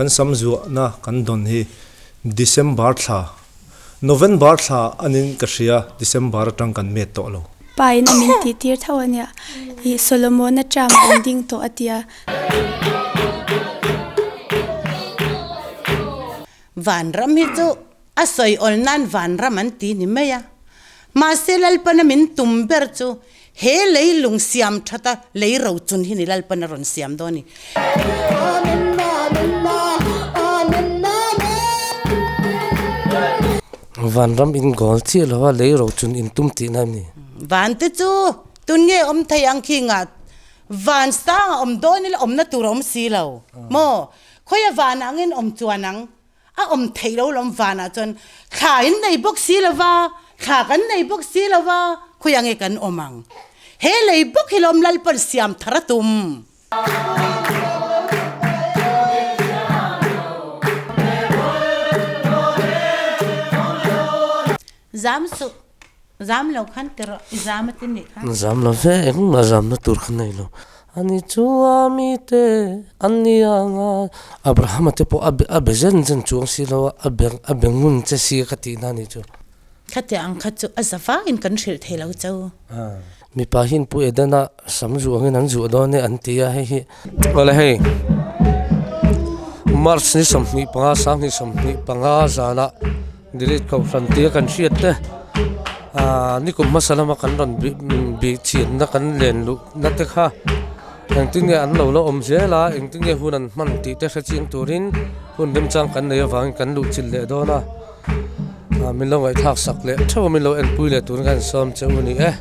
Kan sam zuahna kan dawn hi December thla, November thla anin ka hria, December atang kan met tawh lo. Pa in a min tih tir tho ania, ih Solomon-a term a in ding tawh a tia. Vanram hi chu a sawi awl nan vanram an ti ni mai a, mahse Lalpana min tum ber chu he lei lung siam that a lei ro chun hi ni Lalpan a rawn siam dawn a ni. Vanram in goal chiah lo a lei ro chun in tum tihna em ni? Van te chu tun nge awm thei ang khi ngah van sang a awm dawn ila awmna tur a awm si lo maw? Khawia van angin awm chuan ang A awm theih lo lawm vanah chuan thla in nei bawk si lo va, thla kan nei bawk si lo va, khawiah nge kan awm ang? He lei bawk hi lawm Lalpan siam thar a tum. Zam suh, zam lo khan ti rawh, i zam a ti nih kha. Zam lo ve, engmah zamna tur kha nei lo. Ani chu a mite an ni anga Abrahama te pawh a be zen zen chuang si lo a, a be a be ngun che si ka tihna a ni chu. Khatiang ang kha chu a za vangin kan hrilh thei lo chau. Mipa hian Pu Edena sam zuh angin an zuh dawn e an ti a, hei hi. Awle hei, March ni 25, 2025 zanah Delete Kohhran tia kan hriat te nikum hmasa lama kan rawn bih chianna kan len luhna te kha engtin nge an lo la awm zel a, engtin nge hun an hman tih te hre chiang turin hun remchang kan nei avangin kan luh chilh leh dawn a, min lo ngaihthlak sak leh theuh a, min lo enpui leh turin ka insawm che u ni e.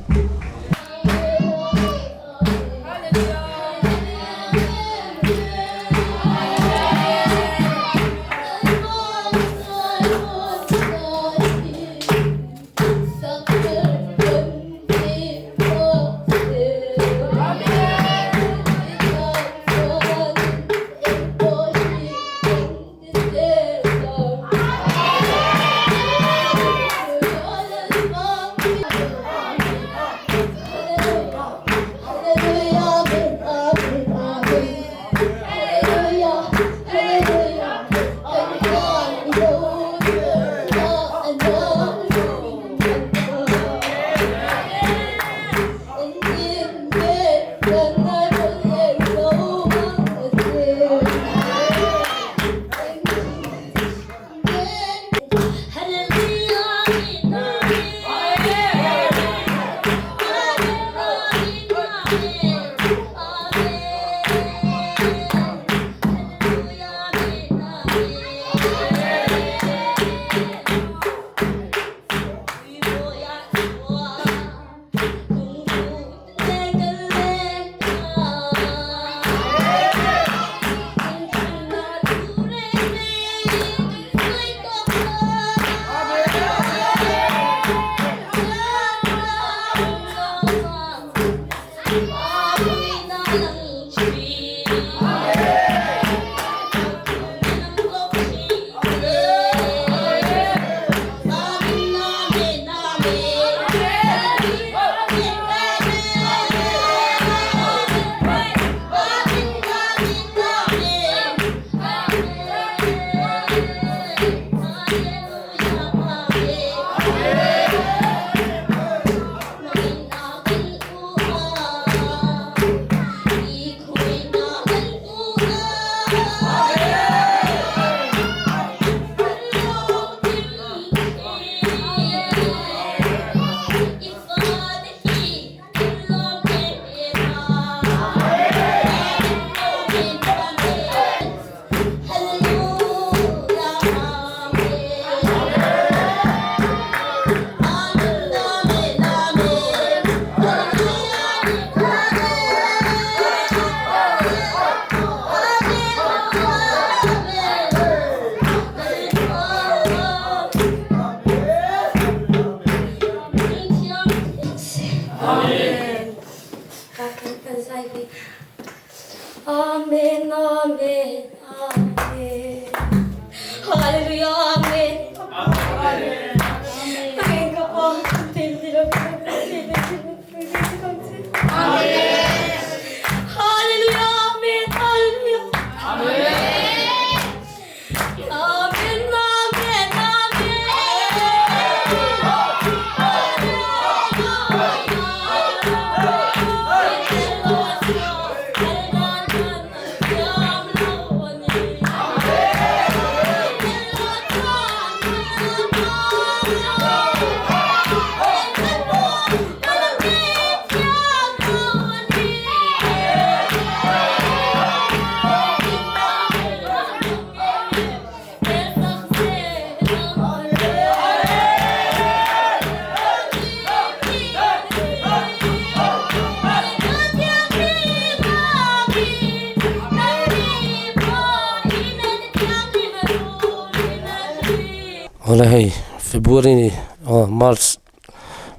Awle hei February ni aw March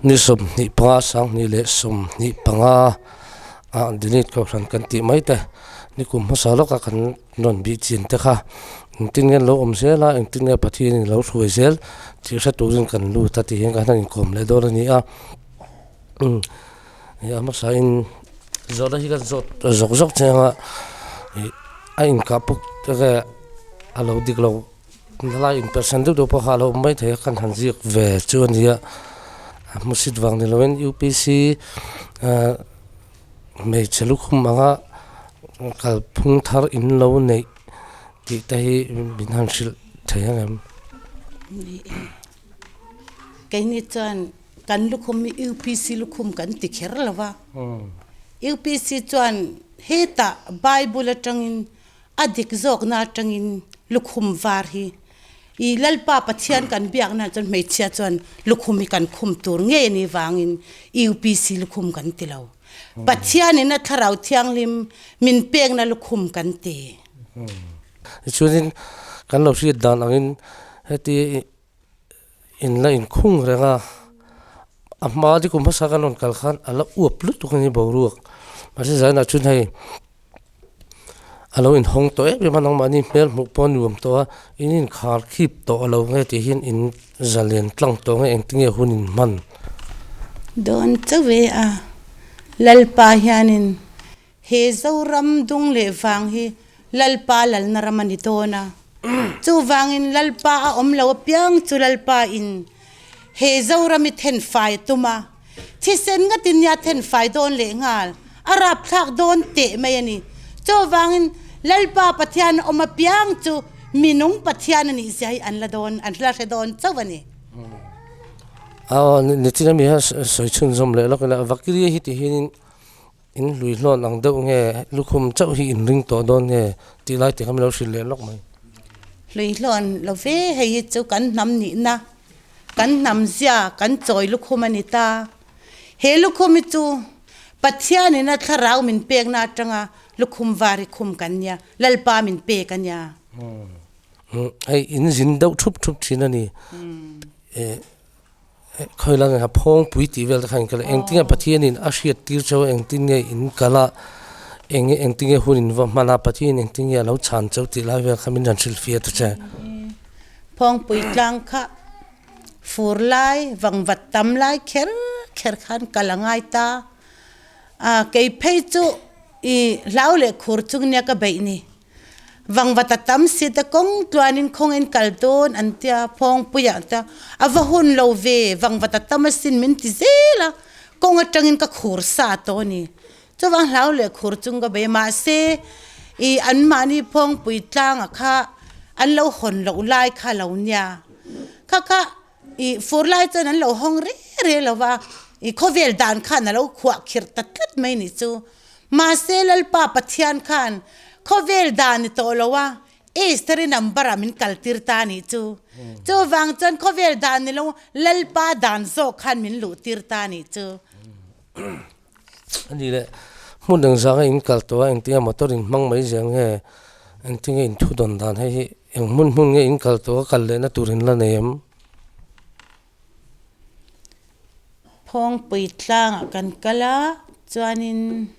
ni 25 2025 ah delete kohhran kan tih mai te ni kum hmasa lawka kan rawn bih chin te kha engtin nge an lo awm zel a engtin nge Pathian in lo hruai zel tih hre turin kan lut a tih hian kan han inkawm leh dawn a ni a umm a hmasa in zawhna hi kan zawt zawk zawk chiang a ih a inkah puk te a lo dik lo. Lalai inpersan deuh deuh pawh kha a lo awm mai thei a, kan han ziak ve chu a ni a, a hmusit vang ni loin UPC ah hmeichhe lukhum anga kalphung thar in lo neih tih te hi min han hrilh thei ang em? Keini chuan kan lukhum hi UPC lukhum kan ti kher lo va, UPC chuan hetah Bible atangin A dik zawkna atangin lukhum var hi i Lalpa Pathian kan biakna chuan hmeichhia chuan lukhum hi kan khum tur ngei a nih vangin UPC lukhum kan ti lo. Pathianin a Thlarau Thianghlim min pekna lukhum kan ti. Tichuanin kan lo hriat dan angin heti in la inkhung reng a, a hma dikum hmasa kan rawn kal khan a la uap lutuk a ni boruak mahse zainah chuan hei A lo inhawng tawh em em a, nangmahni hmel hmuh pawh a nuam tawh a, in inkhar khip tawh a lo nge tih hian in zalen tlang tawh nge engtinge hun in hman? Dawn chauh ve a, Lalpa hianin he Zoram dung leh vang hi Lalpa lalna ram a ni dawn a, chuvangin Lalpa a awm lo apiang chu Lalpa in he Zoram i thenfai a tum a, Thisen ngatin nia then fai dawn leh nghal, a rapthlak dawn teh mai a ni. Chuvangin Lalpa Pathian awm apiang chu minung Pathian a nih zia hi an la dawn, an la hre dawn chauh a ni. Aw, nitin ami hian sawi chhunzawm leh lawk ila, Vakiria hi ti hianin in hlui hlawn ang deuh nge, lukhum chauh hi in ring tawh dawn nge tih lai te kha min lo hrilh leh lawk mai. Hlui hlawn lo ve, hei hi chu kan hnam nihna Kan hnam zia kan chawi lukhum a ni ta. He lukhum hi chu Pathianin a thlarau min pekna atanga lukhum var hi khum kan nia, Lalpa min pek a nia. Hei in zin deuh thup thup thin a ni. Khawi la nge kha phawngpui tih vel te kha in kal a, engtin nge Pathianin a hriat tir cheu a, engtin nge in kal a, eng engtin nge hun in va hman a, Pathianin engtin nge a lo chhan cheu tih lai vel kha min rawn hrilhfiah ta che. Phawngpui tlang kha fur lai, vangvat tam lai kher kher khan kal a ngai ta. A kei phei chu i hlau leh khur chung nia ka beih ni. Vangvat a tam si te kawng tluanin khawngin kal dawn an tia Phawngpuiah te a va hun lo ve, vangvat a tam asin min ti zel a, kawng atangin ka khur sa tawh a ni. Chuvang hlau leh khur chung ka bei mahse i anmahni phawngpui tlanga kha an lo hawn loh lai kha lo nia. Kha kha i fur lai chuan an lo hawng re re lo va, i khawvel dan khan a lo khuah khirh ta tlat mai nih chu. Mahse Lalpa Pathian khan khawvel dan ni tawh lo a, Esther-i number ah min kal tir ta nih chu. Chuvang chuan khawvel dan ni lo Lalpa dan zawk khan min luh tir ta nih chu. A ni leh, hmun eng zanga in kal tawh a, engtinge motor in hmang mai zel nge, engtinge in thu dawn dan hei hi, eng hmun hmun nge in kal tawh a, kal lehna tur in la nei em? Phawngpui tlangah kan kal a, chuanin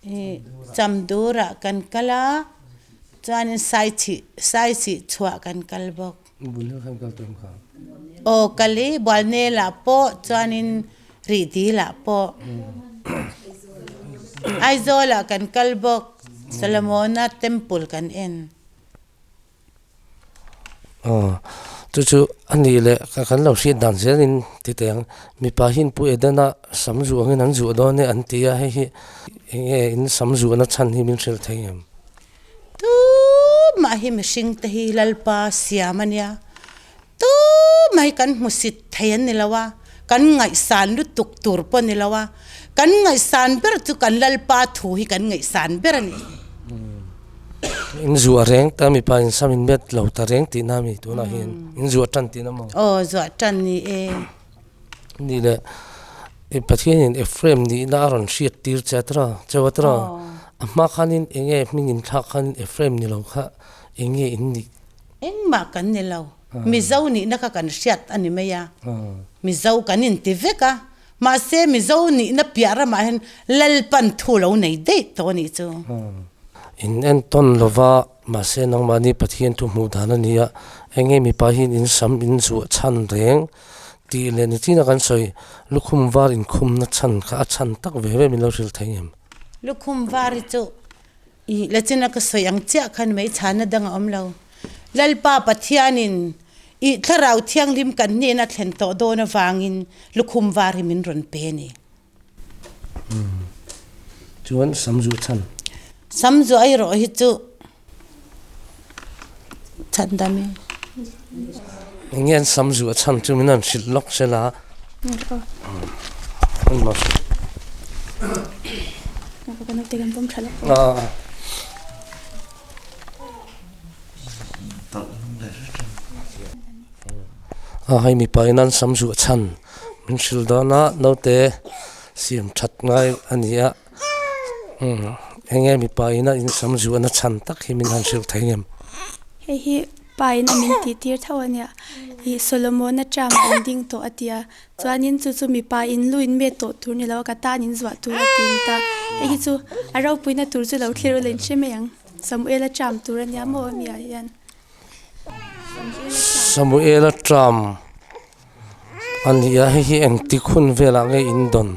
ih Chamdurah kan kal a, chuanin Saichih Saichih chhuah kan kal bawk. Aw kal i Bualnelah pawh chuanin Rihdil-ah pawh Aizawlah kan kal bawk, Solomona Temple kan en. Aw chu chu a nih leh kan lo hriat dan zelin ti teh ang, mipa hian Pu Edena sam zuh angin an zuh dawn e an ti a, hei hi eng nge in sam zuhna chhan hi min hrilh thei em? Tumah hi mihring te hi Lalpa siam a nia, tumah hi kan hmusit thei an ni lo a, kan ngaihsan lutuk tur pawh a ni lo a, kan ngaihsan ber chu kan Lalpa thu hi kan ngaihsan ber a ni. In zuah reng ta mipa in sam in met lo ta reng tihna a mi tunah hian in zuah tan tihna maw? Aw zuah tan ni e. Ni leh i Pathianin Ephraim nihna a rawn hriat tir che atra cheu atra a hma khanin eng nge hming in thlak khanin Ephraim ni lo kha eng nge in nih? Engmah kan ni lo. Mizo nihna kha kan hriat a ni mai a, Mizo kan inti vek a, mahse Mizo nihna piah ramah hian Lalpan thu lo nei daih tawh a nih chu. In entawn lova, mahse nangmahni Pathian thu hmuh dan a ni a, enge mipa hian in sam in zuah chhan reng tih leh nichina kan sawi lukhum var inkhumna chhan kha a chhan tak ve ve min lo hrilh thei em? Lukhum var hi chu I Lachina ka sawi ang chiah khan mai chhana dang a awm lo. Lalpa Pathianin i Thlarau Thianghlim kan hnena thlen tawh dawn avangin lukhum var hi min rawn pe a ni. Chuan Samzu chhan. Samzu erawh hi chu chhan dam e. Enge an Samzu a chhan chu min rawn hrilh lawk sela. A hei mipa in an sam zuah chhan min hrilh dawn a naute siam that ngai a ni a eng nge mipa in a in sam zuahna chhan tak hi min han hrilh thei ngem. Hei hi Pa in a min tih tir tho a nia. Ih Solomon-a term a in ding tawh a ti a. Chuanin chu chu mipa in lu in met tawh tur ni lo a, ka tan in zuah tur a ti in ta. Hei hi chu a ropuina tur chu lo thlir ula in hre mai ang. Samuel-a term tur a nia maw ami ah hian. Samuel-a term a ni a, hei hi engtik hun velah nge in dawn?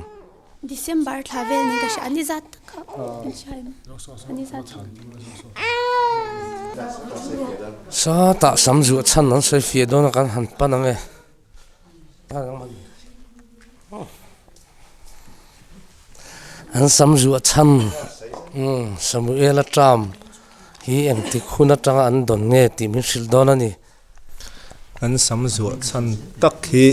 December thla vel nen ka hria a ni zat tak a in hria em a ni zat tak. Satah sam zuah chhan an sawi fiah dawn a kan han pan ang e. An sam zuah chhan Samuel-a term hi engtik hun atanga an dawn nge tih min hrilh dawn a ni. Kan sam zuah chhan tak hi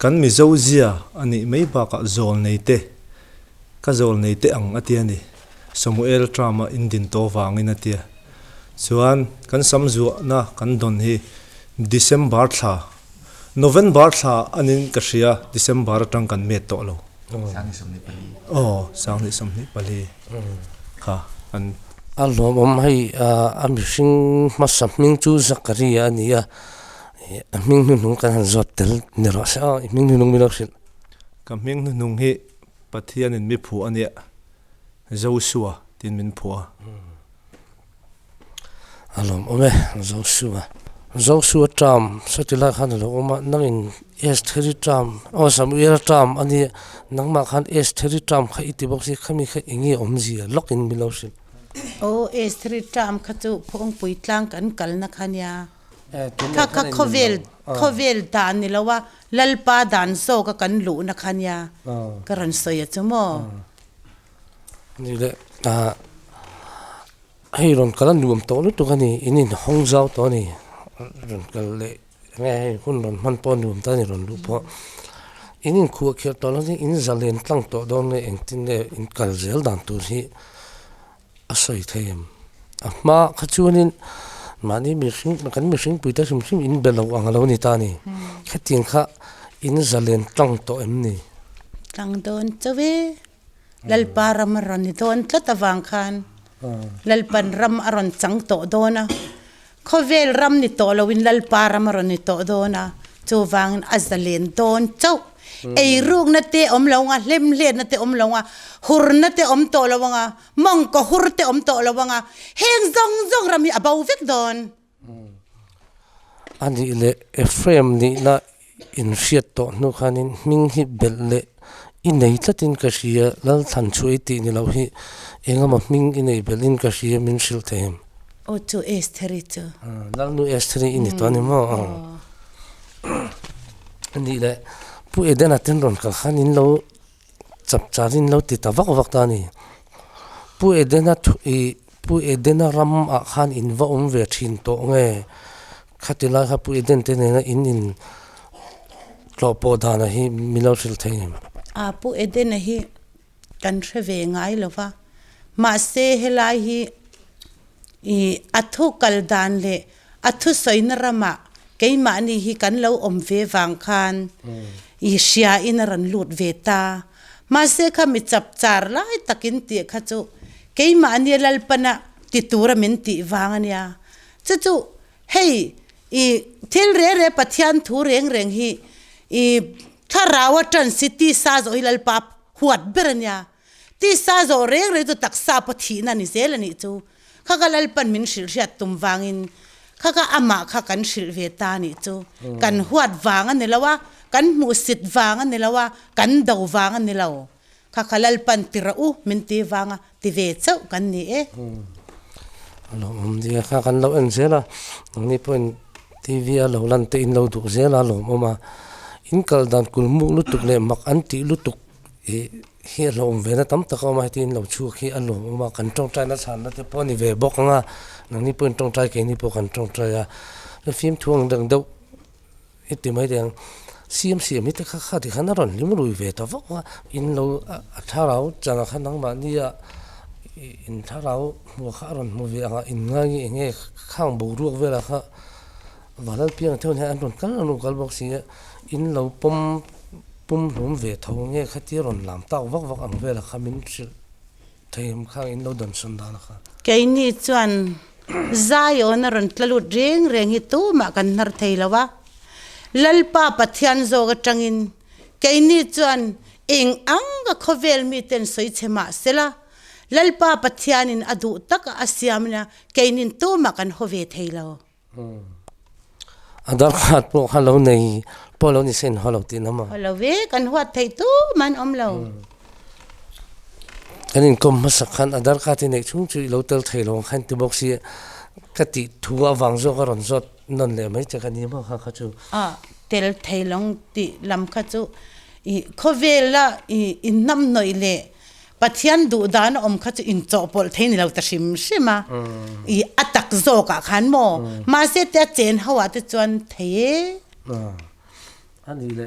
kan Mizo zia a nih mai bakah zawl nei te, ka zawl nei te ang a ti a ni. Samuel Trump-a indin tawh vangin a ti a. Chuan kan sam zuahna kan dawn hi December thla, November thla anin ka hria, December atang kan met tawh lo. Aw, Sanghnih 24 kha kan. A lawmawm hei a mihring hmasa hming chu Zakaria a ni a, a hming hnuhnung kan han zawt tel ni rawh se aw, i hming hnuhnung min lo hrilh. Ka hming hnuhnung hi Pathianin mi phuah a nia, Joshua tiin min phuah a. A lawmawm e, Joshua. Joshua term sawti lai khan a lo awm a, nangin Estheri term, aw Samuela term a nia, nangmah khan Estheri term kha i ti bawk si, khami kha eng nge awmzia lawkin min lo hrilh. Aw Estheri term kha chu Phawngpui tlang kan kalna kha nia, kha kha khawvel khawvel dan ni lo a, Lalpa dan zawka kan luhna kha nia, ka rawn sawi a chu maw? Ni leh ah hei rawn kal a nuam tawh lutuk a ni in in hawng zau tawh a ni rawn kal leh enge hei hun rawn hman pawh a nuam ta a ni rawn luh pawh in in khuah kherh tawh lo hi in zalen tlang tawh dawn nge engtin nge in kal zel dan tur hi a sawi thei em a hma kha chuanin mahni mihring kan mihring pui te hrim hrim in be lo ang a lo ni ta a ni hetiang kha in zalen tlang tawh em ni. Tlang dawn chauh e. Lalpa ram a rawn ni dawn tlat avang khan Lalpan ram a rawn chang tawh dawn a, khawvel ram ni tawh loin Lalpa ram a rawn ni tawh dawn a, chuvangin a zalen dawn chauh. Eirukna te awm lo anga, hlemhletna te awm lo anga, hurna te awm tawh lo anga, mawngkaw hur te awm tawh lo anga, heng zawng zawng ram hi a bo vek dawn. A nih leh Ephraim nihna inhriat tawh hnu khanin hming hi belh leh i nei tlatin ka hria, Lalthlan chu ei tih ni loh hi engemaw hming i nei belhin ka hria min hrilh thei em? Aw chu Estheri chu. Lalnu Estheri i ni tawh a ni maw? A nih leh Pu Edena ten rawn kal khan in lo Chap charin lo ti ta vak vak ta a ni. Pu Edena thu ih Pu Edena ram ah khan in va awm ve thin tawh nge? Khati lai kha Pu Eden te nena in in tlawh pawh dan ah hi min lo hrilh thei em? A Pu Edena hi kan hre ve ngai lo va, mahse helai hi ih a thu kal dan leh a thusawina ramah keimahni hi kan lo awm ve vang khan i hriain a rawn lut ve ta. Mahse kha mi chapchar lai takin tih kha chu keimahni Lalpana ti tura min tih vang a nia. Chu chu hei I thil reng reng Pathian thu reng reng hi i thlarau atan si tisa zawh hi Lalpa huat ber a nia. Tisa zawh reng reng chu taksa pawh thihna a ni zel a nih chu. Kha ka Lalpan min hrilh hriat tum vangin kha ka amah kha kan hrilh ve ta a nih chu. Kan huat vang a ni lo a, kan hmuhsit vang a ni lo a, kan do vang a ni lo. Kha ka Lalpan ti rawh u min ti vanga ti ve chauh kan ni e. A lo awm nia kha kan lo en zel a, nangni pawhin TV a lo lan te in lo duh zel a lawmawm a, in kal dan kulmuk lutuk leh mak an tih lutuk ih hi a hlawm ve na tam tak a awm a, heti in lo chhuak hi a lawmawm a, kan tawngtaina chhanna te pawh a ni ve bawk ang a, nangni pawhin tawngtai keini pawh kan tawngtai a, fimthu ang dang deuh. I ti mai deng, siam siam hi te kha kha ti khan a rawn hlim rui ve ta vak a, in lo a thlarau chang ah khan nangmahni a in thlarau hmuh kha a rawn hmu ve ang a, in ngai nge eng nge khang boruak velah kha Vanlalpianga te hun hian an rawn kal an rawn kal bawk si a, in lo pawm pum hlum ve tho nge khatia rawn lam tak vak vak ang velah kha min hrilh thei em khang in lo dawnsawn dan kha. Keini chuan Zion a rawn tla lut reng reng hi tumah kan hnar thei lo a, Lalpa Pathian zawk atangin keini chuan eng ang a khawvel miten sawi che mah sela, Lalpa Pathianin a duh taka a siamna keinin tumah kan haw ve thei lo. A darkhat pawh kha lo nei pawh lo ni se in haw lo tih na maw? Haw lo ve, kan huat theih tumah an awm lo. Kan inkawm hmasak khan a darkhat hi neih chhung chu i lo tel thei lo ang kha in ti bawk si ka tih thu avang zawk a rawn zawt nawn leh mai che ka ni maw kha kha chu. A tel thei lo ang tih lam kha chu i khawvela i inhnamhnawih leh Pathian duh dan a awm kha chu inchawhpawlh thei ni lo ta hrim hrim a, i a tak zawk ah khan maw? Mahse tia chen ho ah te chuan thei e. A ni le,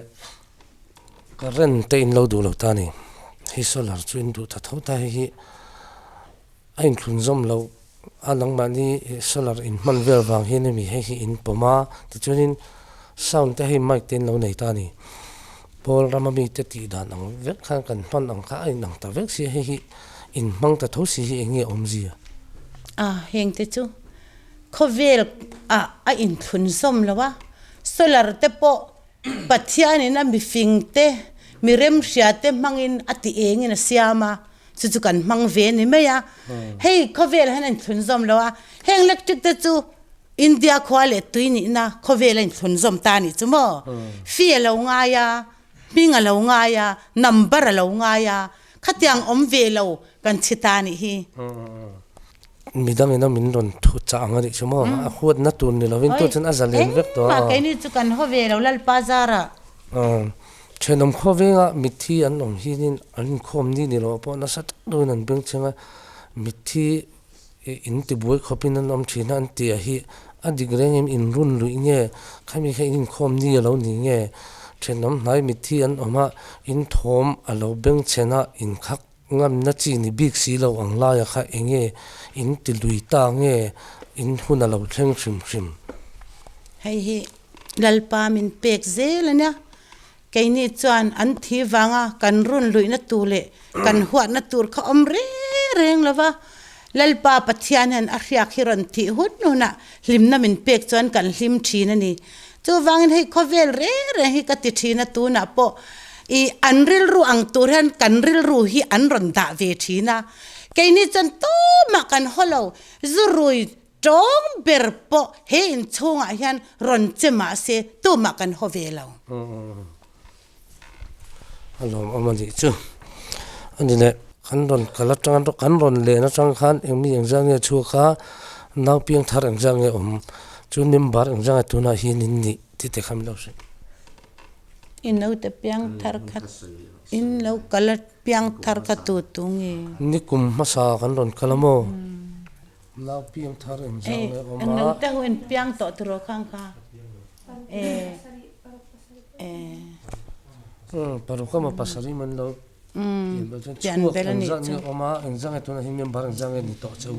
current te in lo duh lo ta ni, hei solar chu in duh ta tho ta hei hi a inthlun zawm lo a nangmahni solar in hman vel vang hian hemi hei hi in pawm a tichuanin sound te hei mic te in lo nei ta a ni pawl rama mite tih dan ang vek khan kan hman ang kha a inang ta vek si a hei hi in hmang ta tho si hi eng nge awmzia. A heng te chu khawvel ah a inthlun zawm lo a solar te pawh Pathianin a mifing te mi remhria te hmangin a ti engin a siam a. Chu chu kan hmang ve ni mai a, hei khawvel hian a inthlun zawm lo a, heng electric te chu India khua leh tui nihna khawvel a inthlun zawm ta a nih chu maw? Fee a lo ngai a, hming a lo ngai a, number a lo ngai a, khatiang awm ve lo kan chhi ta a nih hi. Midang ina min rawn thu chah ang a nih chu maw? A huatna tur ni lovin tu chuan a zalen vek tawh a. Engmah keini chu kan haw ve lo Lalpa zarah. Thenawm khawvenga mitthi an awm hianin an inkhawm ni ni loh pawh nasa tak deuhin an beng chheng a, mitthi in tibuai khawpin an awm thin a an tih ah hi a dik reng em in run luih nge khami kha in inkhawm ni a lo ni nge thenawm hnai mitthi an awm a in thawm a lo beng chhen a in khak ngamna chi ni bik si lo ang laia kha eng nge in ti lui ta nge in hun a lo thleng hrim hrim. Hei hi Lalpa min pek zel a nia, keini chuan an thi vanga kan run luihna tur leh kan huatna tur kha awm reng reng lo va, Lalpa Pathian hian a hriak hi rawn thih hun hunah hlimna min pek chuan kan hlim thin a ni. Chuvangin hei khawvel reng reng hi ka ti thin a, tunah pawh i an rilru ang tur hian kan rilru hi an rawn dah ve thin a, keini chuan tumah kan haw lo, zurui Tawng ber pawh he inchhungah hian rawn che mah se tumah kan haw ve lo. A lawmawm a nih chu. A ni leh, kan rawn kal atang kan rawn len atang khan engmi engzah nge chhuak a, nau piang thar engzah nge awm, chu member engzah nge tunah hian in nih tih te kha min lo hrilh. I naute piang thar kha in lo kal a piang thar kha tu tu nge? Nikum hmasa kan rawn kal a maw? Nau piang thar eng zang nge awm a. Eng lo te ho in piang tawh tiraw khang kha. E e. Paruk ama pasarih man lo pian bel chuan chhuak eng zang nge awm a eng zang nge tunah hian member eng zang nge ni tawh cheu.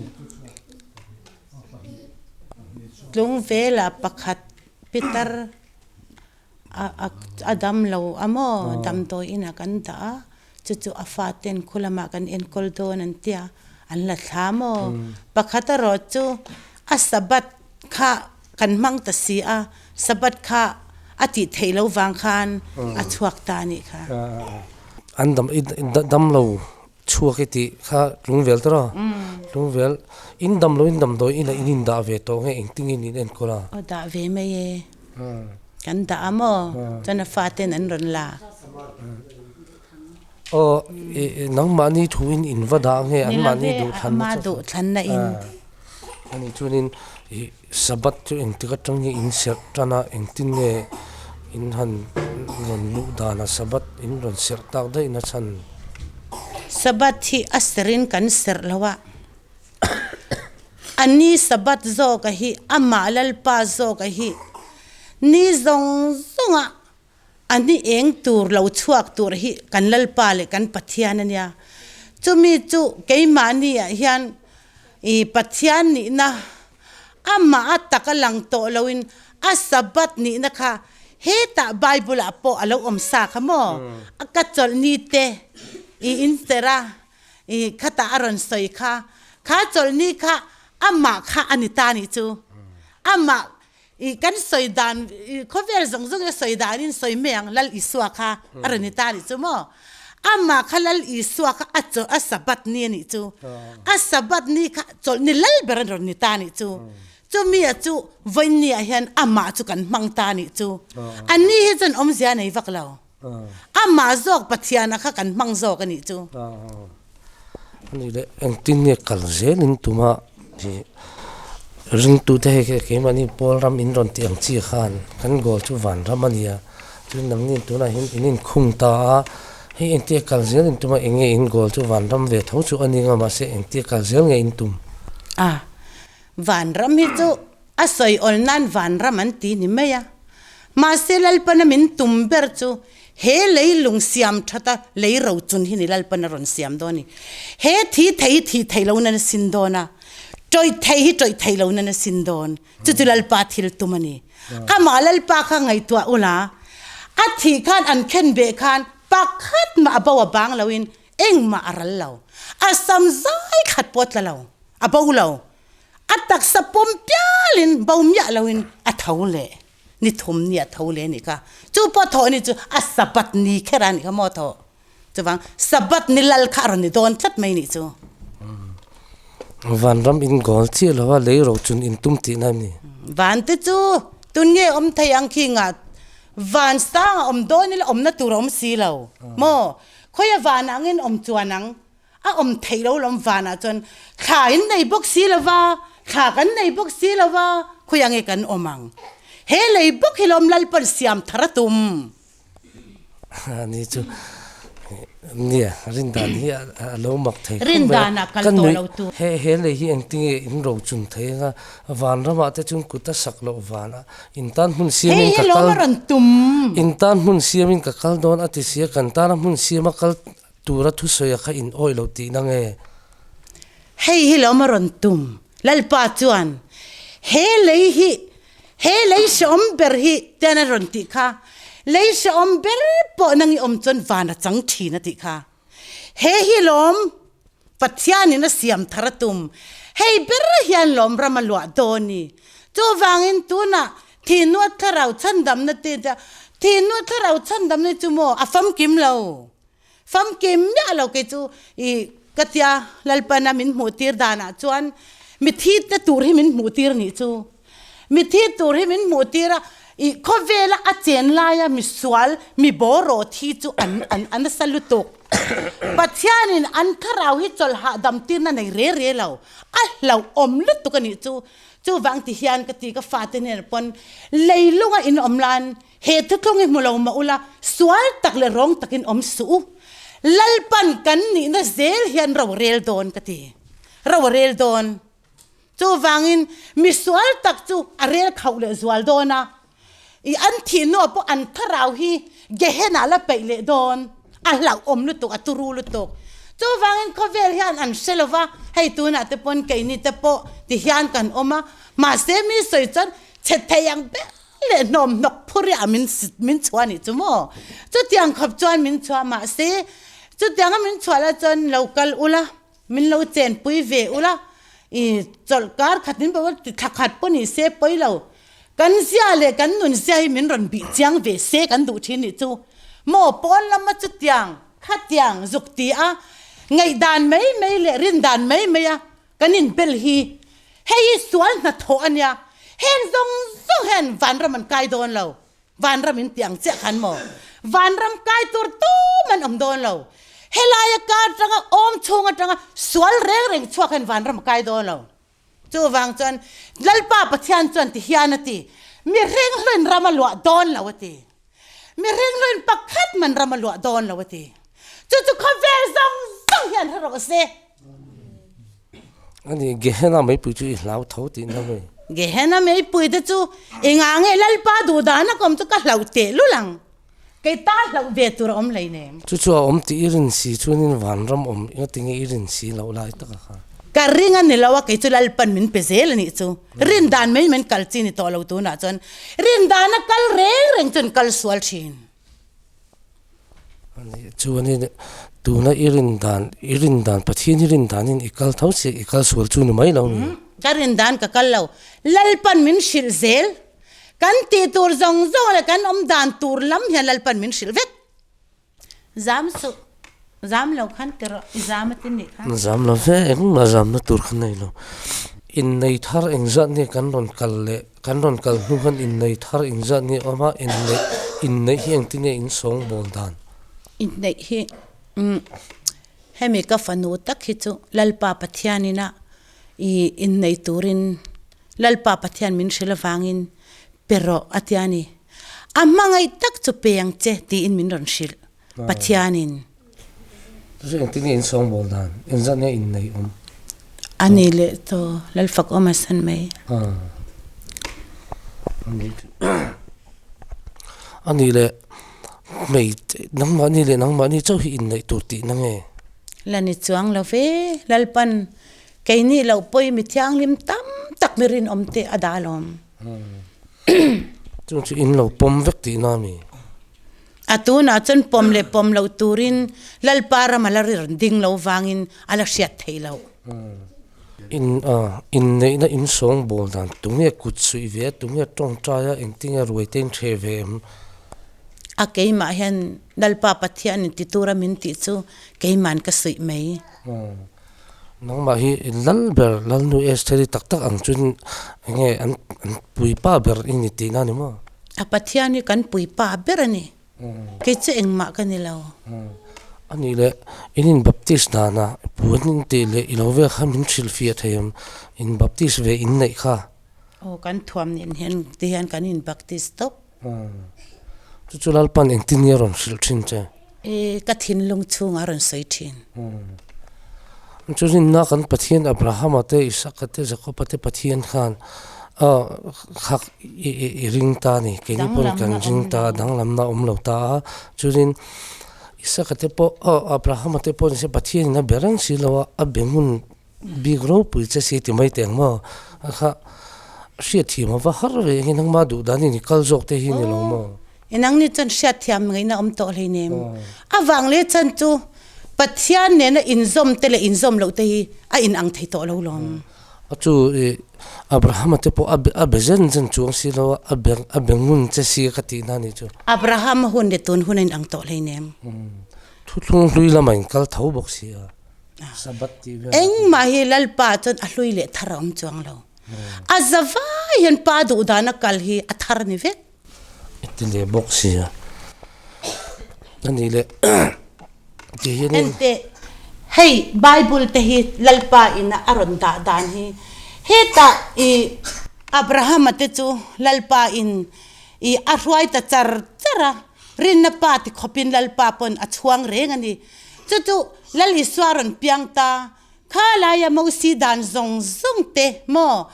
Tlung vela pakhat pitar a dam lo a maw damdawi inah kan dah a. Chu chu a faten khu lamah kan enkawl dawn an tia, an la thla maw? Pakhat erawh chu a Sabbath kha kan hmang ta si a, Sabbath kha a tih theih lo vang khan a chhuak ta a nih kha. An dam i dam lo chhuak i tih kha tlungvel tawh a, tlungvel in dam lo in damdawi inah in indah ve tawh nge engtin in in enkawl a? Aw dah ve mai e, kan dah a maw? Chuan a faten an rawn la. Aw nangmahni thuin in va dah nge anmahni duhthlanna chu? Duhthlanna in. Ani chuanin ih Sabbath chu engtik atang nge in serh tan a engtin nge in han rawn luh dan a Sabbath in rawn serh tak daih na chhan? Sabbath hi a serhin kan serh lo a, ani Sabbath zawka hi amah Lalpa zawka hi ni zawng zawnga A ni eng tur lo chhuak tur hi kan Lalpa leh kan Pathian a nia. Chumi chu keimahni ah hian i Pathian nihna amah a tak a lang tawh loin a Sabbath nihna kha hetah Bible ah pawh a lo awm sa kha maw? A ka chawlh ni te i inser a i khatah a rawn sawi kha, kha chawlh ni kha amah kha a ni ta nih chu. Amah I kan sawi dan, i khawvel zawng zawng i sawi danin sawi mai ang, Lal Isua kha a rawn ni ta anih chu maw? Amah kha Lal Isua kha a chawlh, a Sabbath ni anih chu. A Sabbath ni kha chawlh ni lal ber a rawn ni ta anih chu. Chumi ah chu vawiin ah hian amah chu kan hmang ta anih chu. A ni hi chuan awmzia a nei vak lo. Amah zawk Pathiana kha kan hmang zawk anih chu. Ani leh engtin nge kal zelin tuma i ringtute hei khi keimahni pawl ram in rawn tih ang chi khan kan goal chu van ram a nia chuan nangni tunah hian in inkhung ta a hei engtia kal zelin tuma eng nge in goal chu van ram ve tho chu a ni nga mahse engtia kal zel nge in tum. A van ram hi chu A sawi awl nan vanram an ti ni mai a. Mahse Lalpana min tum ber chu he lei lung siam thata lei ro chun hi ni Lalpana rawn siam dawn ni. He thi thei hi thi thei lo nan a sin dawn a, tawih thei hi tawih thei lo nan a sin dawn. Chu chu Lalpa thil tum a ni. Amah Lalpa kha ngaihtuah ula, a thih khan an khen beh khan pakhat mah a bo a bang loin engmah a ral lo. A sam zai khat pawh a tla lo, a bo lo. A taksa pawm pialin bo miah loin a tho leh. Ni thum ni a tho leh anih kha. Chu pawh thawh ni chu a Sabbath ni kher a nih kha maw thawh. Chuvang Sabbath ni lal kha a rawn ni dawn tlat mai nih chu. Vanram in goal chiah lo a, lei ro chun in tum tihna em ni? Van te chu tun nge awm thei ang khi ngah van sang a awm dawn ila awmna tur a awm si lo maw? Khawia van angin awm chuan ang. A awm theih lo lawm vanah chuan thla in nei bawk si lo va, thla kan nei bawk si lo va, khawiah nge kan awm ang? He lei bawk hi lawm Lalpan siam thar a tum. Ni chu nia rindan hi a lo mak thei khawp mai a. Rindanah kal tawh lo tur. He he lei hi engtinge in rochun thei anga vanramah te chuan kut a sak loh vanah in tan hmun siamin ka kal. Hei hi lawm a rawn tum. In tan hmun siamin ka kal dawn a ti sia kan tana hmun siama kal Tura thusawi a kha in awih lo tihna nge? Hei hi lo ma rawn tum. Lalpa chuan, He lei hi, he lei hrehawm ber hi, tian a rawn tih kha. Lei hrehawm ber pawh nang i awm chuan van a chang thin a tih kha. He hi lawm Pathianin a siam thar a tum. Hei ber hian lawm ram a luah dawn ni. Chuvangin tunah Thihnuat thlarau chhandamna te te Thihnuat thlarau chhandamna chu maw a famkim lo. Famkim miah lo kei chu i ka tia Lalpana min hmuh tir danah chuan mithi te tur hi min hmuh tir nih chu. Mithi tur hi min hmuh tir a i khawvela a chen laia misual mi bawraw thi chu an an a nasa lutuk. Pathianin an thlarau hi chawlh hahdam tirna nei re re lo. A hlauhawm lutuk a nih chu. Chuvang ti hian ka ti ka fate nen pawn leilunga in awm lan he thuthlung hi hmu lo mah ula sual tak leh rawng takin awm suh u. Lalpan kan nihna zel hian ro a rel dawn ka ti. Ro a rel dawn. Chuvangin mi sual tak chu a rel khauh leh zual dawn a. I an thih hnuah pawh an thlarau hi Gehenah la peih leh dawn, a hlauhawm lutuk, a turu lutuk. Chuvangin khawvel hian an hre lo va, hei tunah te pawn keini te pawh ti hian kan awm a, mahse mi sawi chuan chhe thei ang ber leh hnawm hnawk phur-ah min min chhuah a nih chu maw? Chutiang khawp chuan min chhuah, mahse chutianga min chhuah lai chuan lo kal ula, Min lo chenpui ve ula, i chawlh kar khat in pawh ti thla khat pawh ni se pawi lo. Kan zia leh kan nun zia hi min rawn bih chiang ve se kan duh thin nih chu maw pawn lama chutiang khatiang zuk ti a ngaihdan mai mai leh rindan mai mai a kan inbel hi hei hi sual hnathawh a nia heng zawng zawng hian vanram an kai dawn lo vanram in tih ang chiah khan maw vanram kai tur tum an awm dawn lo helaia kar atanga awm chhung atanga sual reng reng chhuak hian vanram a kai dawn lo. Chuvang chuan Lalpa Pathian chuan ti hian a ti, Mihring hluin ram a luah dawn lo a ti. Mihring hluin pakhat man ram a luah dawn lo a ti. Chu chu khawvel zawng zawng hian hre rawh se. Ani, Gehenna meipui chu i hlau tho tihna mai. Gehenna meipui te chu i ngah nge Lalpa duhdana ka awm chu ka hlauh tehlul ang. Kei ta hlauh ve tur a awm hleinem. Chu chu a awm tih i rin si chuanin vanram awm engatinge i rin si loh lai taka kha. Ka ring a ni lo a, kei chu Lalpan min pe zel a nih chu. Rin dan mai min kal chi ni tawh lo tunah chuan rin dana kal reng reng chuan kal sual thin. A nih chuanin tuna i rin dan, i rin dan Pathian i rin danin i kal tho si, i kal sual chu ni mai lo ni. Ka rin dan ka kal lo, Lalpan min hrilh zel. Kan tih tur zawng zawng leh kan awm dan tur lam hian Lalpan min hrilh vek. Zam suh, zam lo khan ti rawh, i zam a ti nih kha. Zam lo ve, engmah zamna tur kha nei lo. Innei thar engzat nge kan rawn kal leh, kan rawn kal hnu khan innei thar engzat nge awm a, inneih, inneih hi engtin nge in sawngbawl dan? Inneih hi, umm, hemi ka fanu tak hi chu Lalpa Pathianina i innei turin Lalpa Pathian min hrilh avangin pe rawh a ti a ni. A hmangaih tak chu pe ang che tiin min rawn hrilh Pathianin. Chu chu engtin nge in sawngbawl dan? Engzat nge in nei awm? A ni leh chaw Lalfak awm a san mai. A ni leh hmei nangmahni leh nangmahni chauh hi inneih tur tihna nge? La ni chuang lo ve Lalpan Keini loh pawi mi thianghlim tam tak mi rinawm te a dah alawm. Chung chu in lo pawm vek tihna a mi? A tunah chuan pawm leh pawm loh turin Lalpa ram a la ri ding lo vangin a la hriat theih loh. In inneihna in sawngbawl dan tunge kut suih ve a, tunge tawngtai a, engtinge ruai te in hreh ve em? A keimah hian Lalpa Pathian in ti tura min tih chu keiman ka suih mai. Nangmah hi lal ber, Lalnu Estheri tak tak ang chuan enge an puipa ber i ni tihna a ni maw? A Pathian hi kan puipa ber a ni. Kei chu engmah ka ni lo. A nih leh, in in baptist dana puan in tih leh i lo vel kha min hrilhfiah thei em? In baptist ve in neih kha? Aw, kan thuam nen hian ti hian kan in baptist tawp. Chu chu Lalpan engtin nge a rawn hrilh thin che? E, ka thinlung chhungah a rawn sawi thin. Chu rinna kan Pathian Abrahama te, Isaka te, Jakoba te Pathian khan khak i ring ta a ni. Keini pawn kan ring ta a, danglamna a awm lo ta a. Chuanin Isaka te pawh, Abrahama te pawh nise Pathianin a be reng si lo a, a be hmun Bik ropui che si ti mai teh ang maw? A kha hriatthiam a va har ve eng nangmah duh dan in i kal zawk te hi ni lo maw? I nangni chuan hriatthiam ngaihna awm tawh hleinem. A vang leh chan chu Pathian nena inzawm te leh inzawm loh te hi a inang thei tawh lo lawm. A chu i Abrahama te pawh a be zen zen chuang si lo a, a be a be ngun che si ka tihna a nih chu. Abrahama hun leh tun hun a inang tawh hleinem. Thuthlung hlui lamah in kal tho bawk si a. Engmah hi Lalpa chuan a hlui leh thar a awm chuang lo. A za vai hian pa duh dana kal hi a thar a ni vek. I ti leh bawk sia. A nih leh ti hian in. Enteh, hei Bible te hi Lalpa ina a rawn dah dan hi hetah i Abrahama te chu Lalpa in i a hruai ta char char a, rinna pa ti khawpin Lalpa pawn a chhuang reng a ni. Chu chu Lal Isua rawn piang ta, kha laia Mosi dan zawng zawng te maw?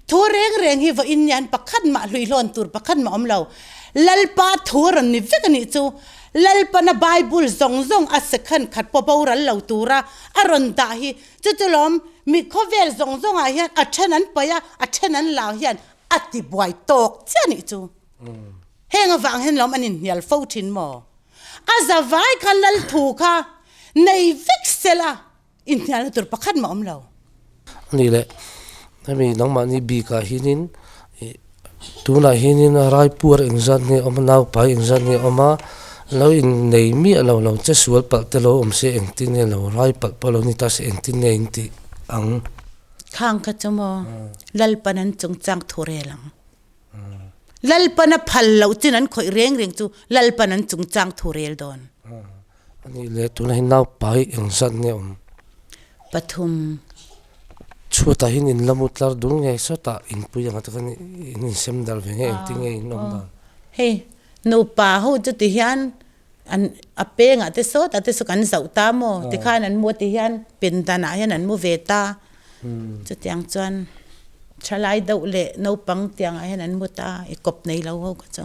Thu reng reng hi vawiin hian pakhat mah hluihlawn tur pakhat mah awm lo. Lalpa thu rawn ni vek a nih chu. Lalpana Bible zawng zawng a sekhan khat pawh boral lo tura a rawn dah hi chu chu lawm mi khawvel zawng zawngah hian a then an paih a, a then an lau hian a ti buai tawk chiah a nih chu. Heng avang hian lawm an inhnial fo thin maw? A zavai kha lal thu kha nei vek sela inhnialna tur pakhat mah awm lo. A nih leh, hemi nangmahni bikah hianin ih Tunah hianin raipuar engzat nge awm a, naupai engzat nge awm a, lo innei miah lo lo che sual palh te lo awm se engtin nge lo rai palh pawh lo ni ta se engtin nge in tih ang. Khang kha chu maw Lalpan an chungchang thu rel ang. Lalpan a phal loh chin an khawih reng reng chu Lalpan an chungchang thu rel dawn. A nih leh tunah hian naupai engzat nge awm? Pathum. Chhuatah hian in la mu tlar dul nge sawtah inpui ang ata khan in insem darh ve nge engtin nge in awm dan? Hei nupa ho chu ti hian an a pengah te sawtah te saw kan zauh ta maw tikhan an mu a ti hian pindanah hian an mu ve ta chutiang chuan thalai deuh leh naupang tiangah hian an mu ta i kawp nei lo ho kha chu.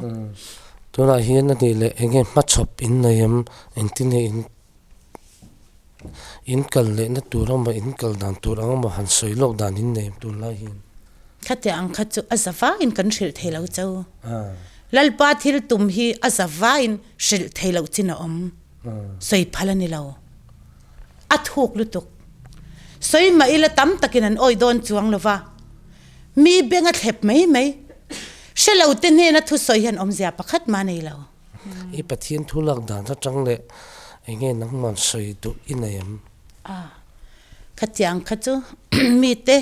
Tunah hian a nih leh eng nge hmachhawp in nei em engtin nge in in kal lehna tur emaw in kal dan tur ang emaw han sawi lawk dan in nei em tunlai hian. Khatiang ang kha chu a za vaiin kan hrilh thei lo chau. Lalpa thil tum hi a za vaiin hrilh thei loh chin a awm. Sawi phal a ni lo. A thuk lutuk. Sawi mah ila tam takin an awi dawn chuang lo va. Mi beng a thlep mai mai. Hre lo te hnena thusawi hian awmzia pakhat mah a nei lo. I Pathian thu lak dan atang leh eng nge nangman sawi duh i nei em? A, khatiang kha chu mite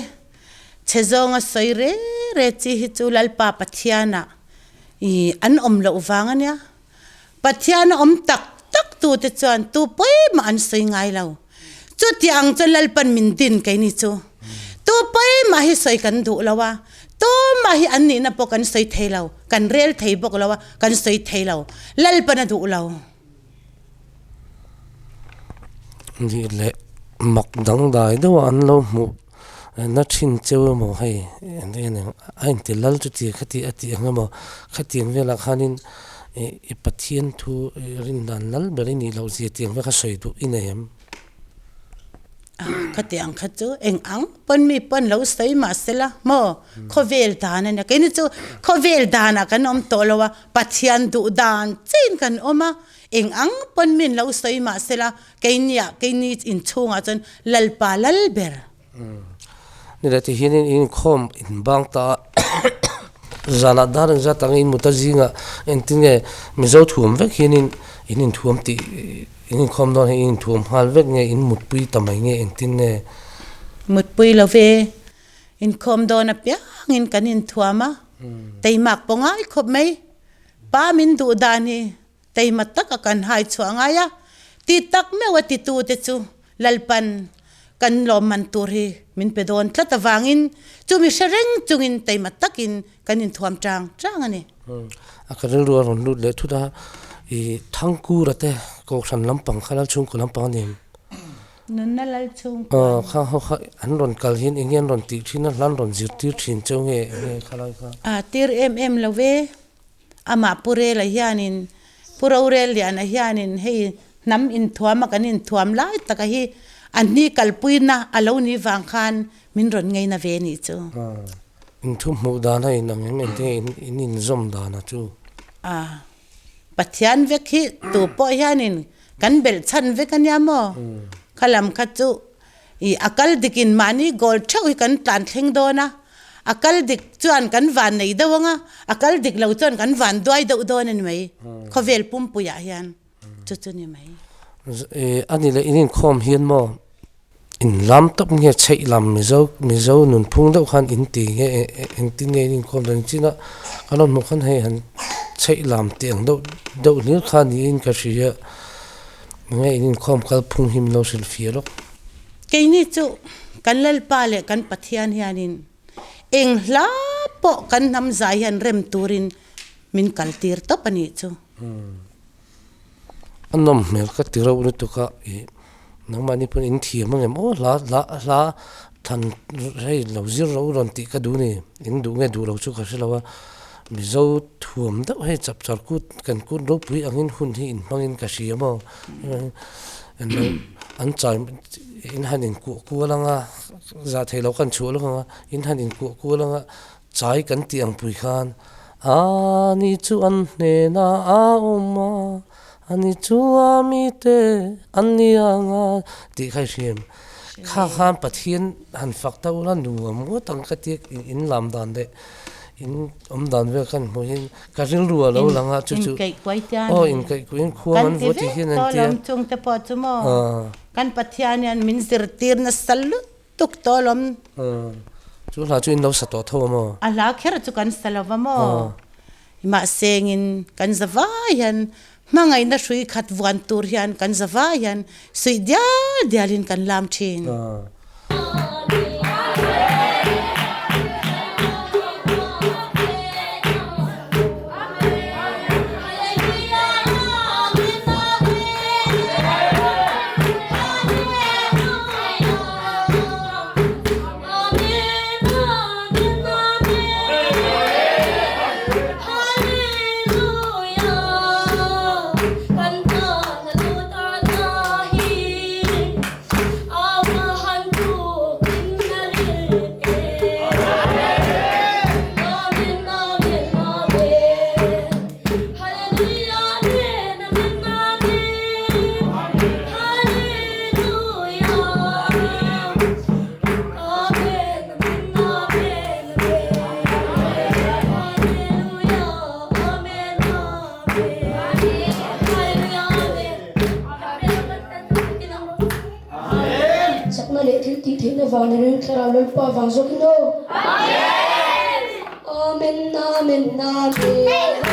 chhe zawnga sawi re re chi hi chu Lalpa Pathianah i an awm loh vang a nia. Pathian a awm tak tak tute chuan tu pawimawh an sawi ngai lo. Chutiang chu Lalpan min din keini chu. Tu pawimawh hi sawi kan duh lo a, tumah hi an nihna pawh kan sawi thei lo, kan rel thei bawk lo a, kan sawi thei lo. Lalpan a duh lo. Nih leh mak dangdai deuh a an lo hmuh na thin cheu emaw hei a inti lal chuti khati a tih ang emaw khatiang velah khanin i Pathian thu rin dan lal ber i nih loh zia tiang vek a sawi duh i nei em? Khatiang kha chu eng ang pawn mi pawn lo sawi mah sela maw khawvel dan a nia keini chu khawvel danah kan awm tawh lo a Pathian duh dan chiin kan awm a eng ang pawn min lo sawi mah sela Keiniah, keini inchhungah chuan Lalpa lal ber. Ni leh ti hianin in inkhawm inbang ta a, zanah dar engzat ang in mut a zingah engtin nge Mizo thuam vek hianin in inthuam tih in inkhawm dawn hi in inthuam nghal vek nge in mutpui ta mai nge engtin nge? Mutpui lo ve, inkhawm dawn apiangin kan inthuam a, teimak pawh ngai khawp mai, pa min duh dan hi Teima taka kan hai chhuah ngai a, ti tak meuh a titute chu Lalpan kan lawmman tur hi min pe dawn tlat avangin chumi hre reng chungin teima takin kan inthuam chang chang a ni. A ka rilru a rawn lut leh thut a, i Thangkura te Kohhran lampang kha Lalchhungkaw lampang a ni em? Nunna Lalchhungkaw a ni. Kha ho kha an rawn kal hian eng nge an rawn tih thin a, hla an rawn zirtir thin cheu nge eng nge khalai kha? A tir em em lo ve. Amah Pu Rela hianin, Pu Rorelliana hianin hei hnam inthuama kan inthuam lai taka hi a hni kalpuina a lo ni vang khan min rawn ngeina ve nih chu. In thu hmuh dan a inang em engtin nge in inzawm dan a chu? A, Pathian vek hi tu pawh hianin kan belh chhan vek a nia maw? Kha lam kha chu I a kal dikin mahni goal theuh hi kan tlan thleng dawn a, a kal dik chuan kan van nei deuh ang a, a kal dik lo chuan kan van duai deuh dawn a ni mai, khawvel pumpuiah hian chu chu ni mai. A ni leh in inkhawm hian maw in lam tawp nge chheih lam Mizo Mizo nunphung deuh khan in ti nge engtin nge in inkhawm dan chin a kan rawn hmuh khan hei han chheih lam tih ang deuh deuh hlir kha niin ka hria. Nge in inkhawm kalphung hi min lo hrilh fia lawk. Keini chu kan Lalpa leh kan Pathian hianin eng hla pawh kan hnam zai hian rem turin min kaltir tawp a nih chu. A nawm hmel ka ti reuh lutuk a, ih nangmahni pawn in thiam ang em aw hla hla hla than hei lo zir ro rawn tih ka duh a ni, in duh nge duh lo chu ka hre lo a. Mizo thuam deuh hei chap char kut kan kut ropui angin hun hi inhmangin ka hria maw an chai in han inkuah kual anga zah theih loh khan chhuah lawk anga in han inkuah kual anga chai kan tih ang pui khan a ni chu an hnenah a awm a a ni chu a mite an ni anga tih kha i hria em kha khan Pathian han fak ta ula nuam ngawt ang ka tia in lam dan leh. In awm dan vel khan hmuh hian ka rilru a lo lang a chu chu aw inkaih kuiin khuang an vuah tih hian an tia. Kan ti vek tawh lawm chung te pawh chu maw kan Pathian hian min zirtir nasa lutuk tawh lawm. Chu hla chu in lo sa tawh tho a maw? A hla kher chu kan sa lo va maw? Mahse engin kan za vai hian hmangaihna hrui khat vuan tur hian kan za vai hian suih dial dial in kan lam thin. Chakna leh thil tih theihna vang ni ring Thlarau Lalpa vang zawkin aw. Amen Amen Amen.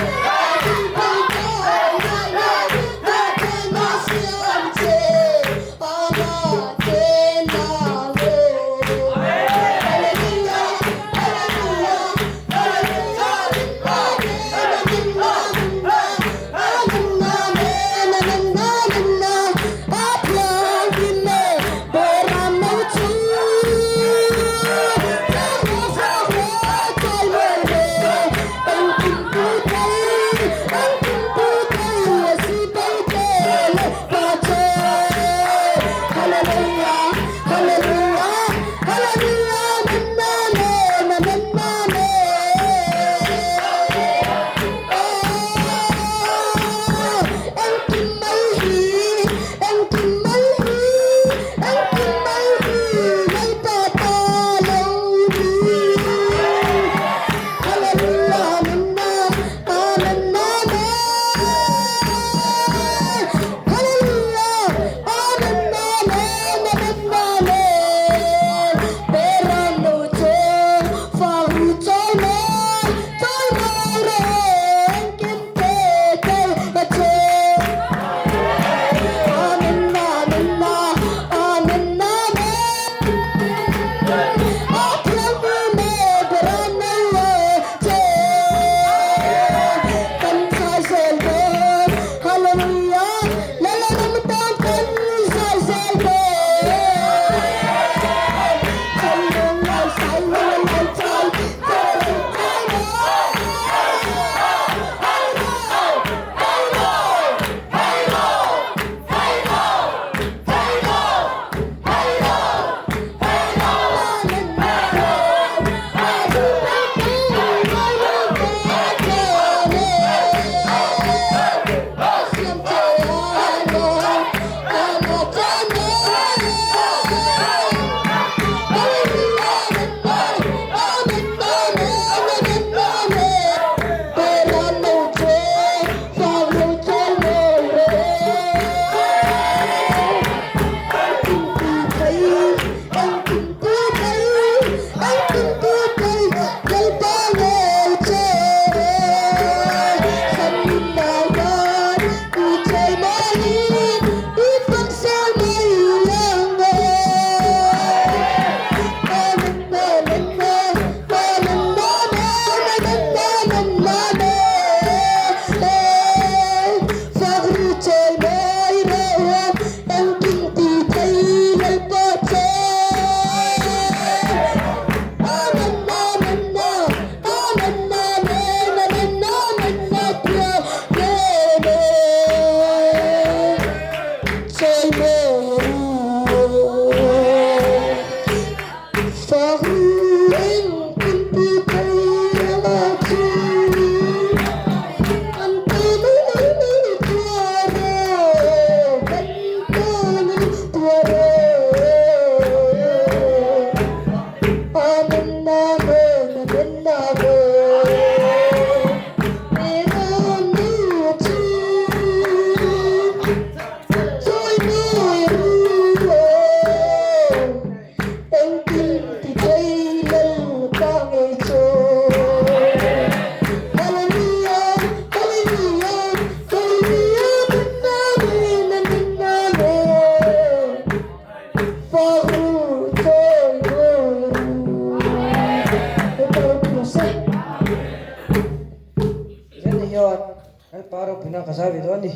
Tunah ka zai ve dawn a ni.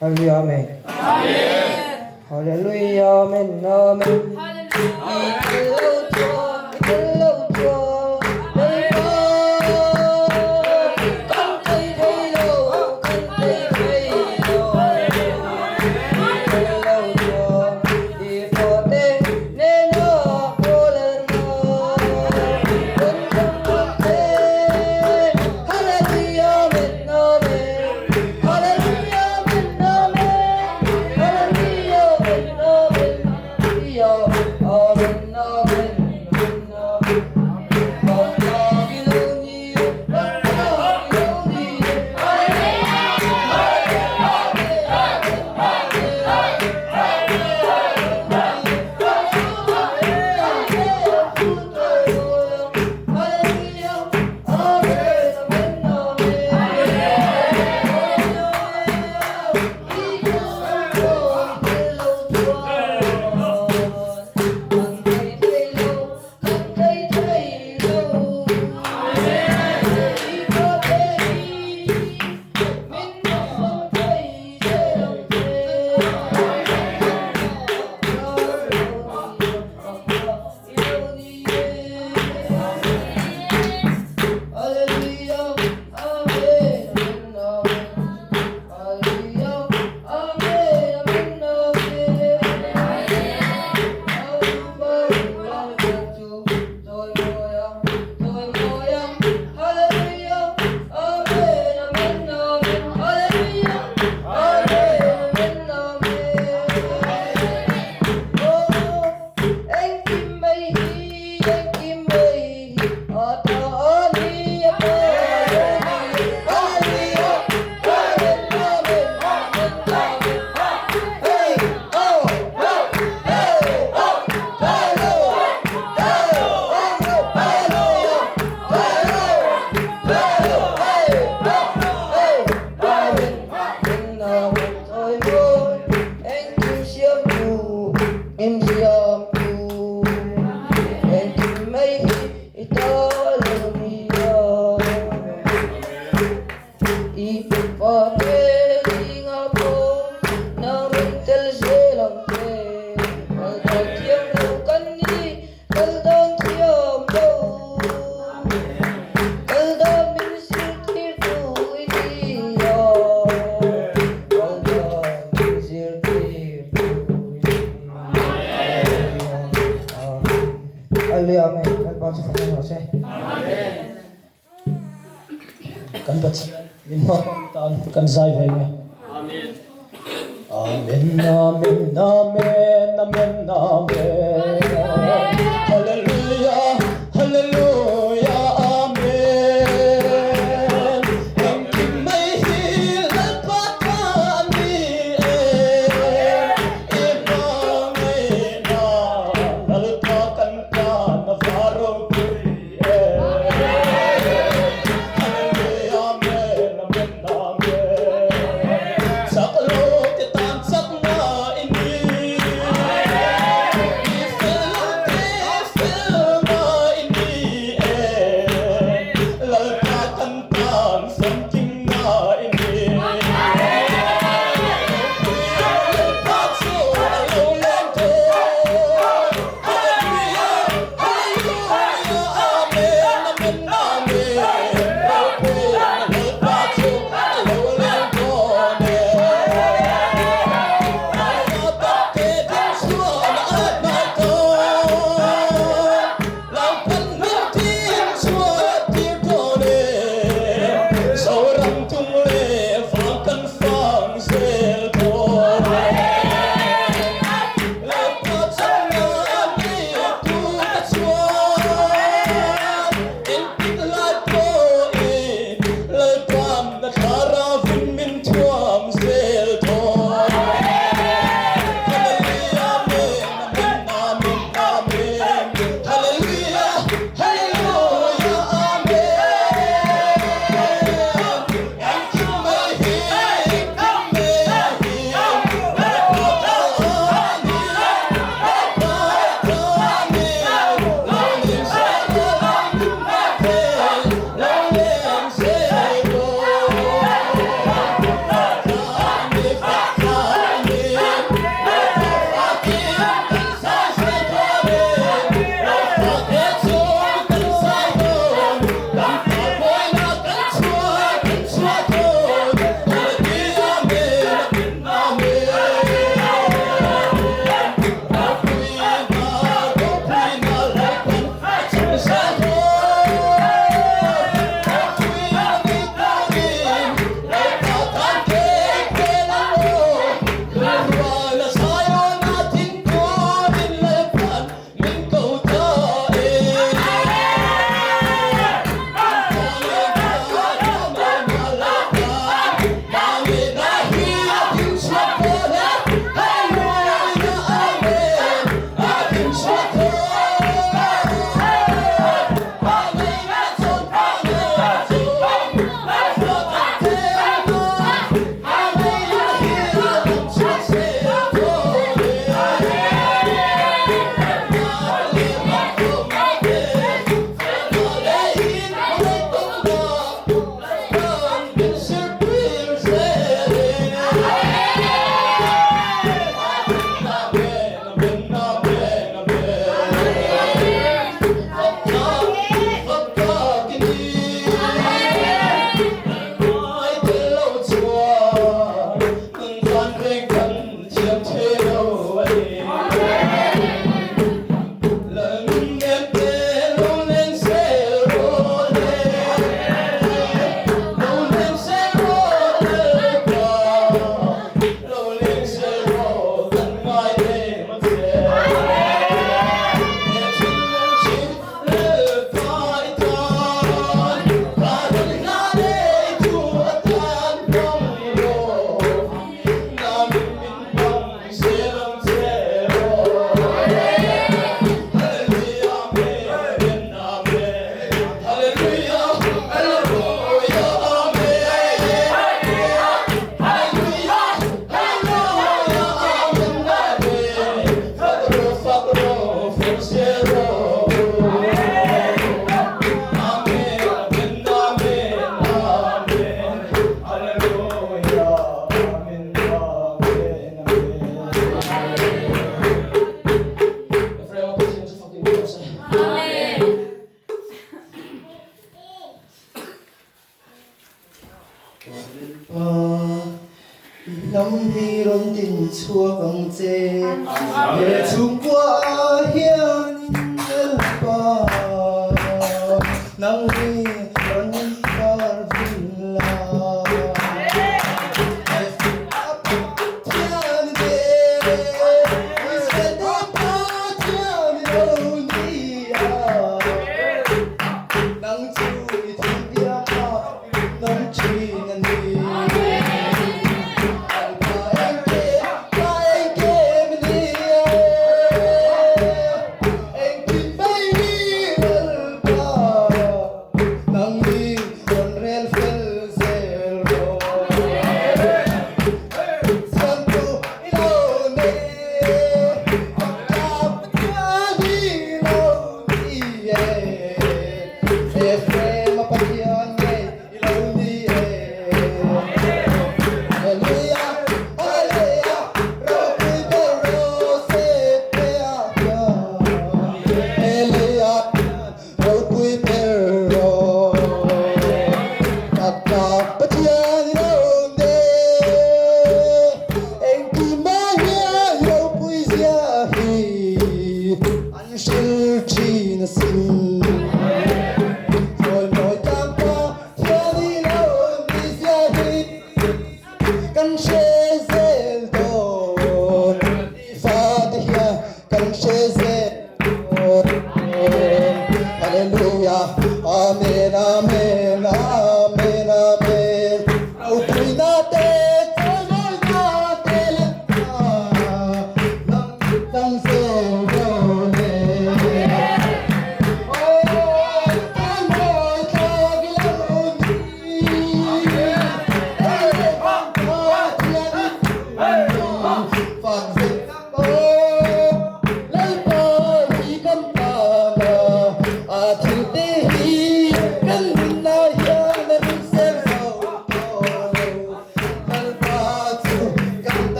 Hallelujah Amen. Hallelujah Amen Amen. I tel lo chuan i tel lo chuan Lalpa kan thei thei lo kan thei thei lo I tel lo chuan i fate nena Hallelujah kan dam ang che Hallelujah Amen Amen Hallelujah Amen Amen Hallelujah Amen Amen Amen Amen Amen Kan Pathian min hmang tan kan zai ve nge. Amen. Amen, amen, amen, amen, amen. Hallelujah, hallelujah, amen. Engkim mai hi Lalpa ta a ni e. I hmangaihna Lalpa kan tan a va ropui. ang che. He chhungkua ah hianin Lalpa nang hi rawn kar vil la.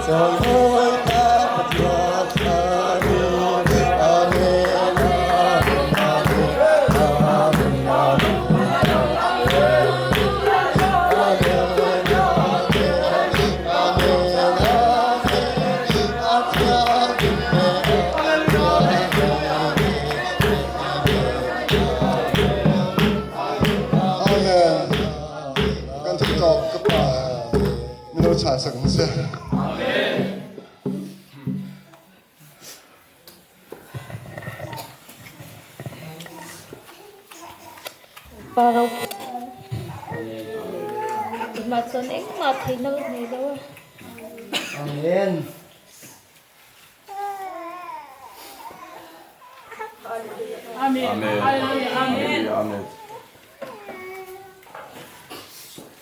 Amen. Kan TikTok ka pa mino chan sak mu se. Amen. Pa ropui Tunah chuan engmah theihna ka nei lo a. Amen.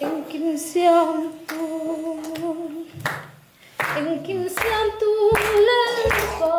Engkim siamtu, engkim siamtu Lalpa.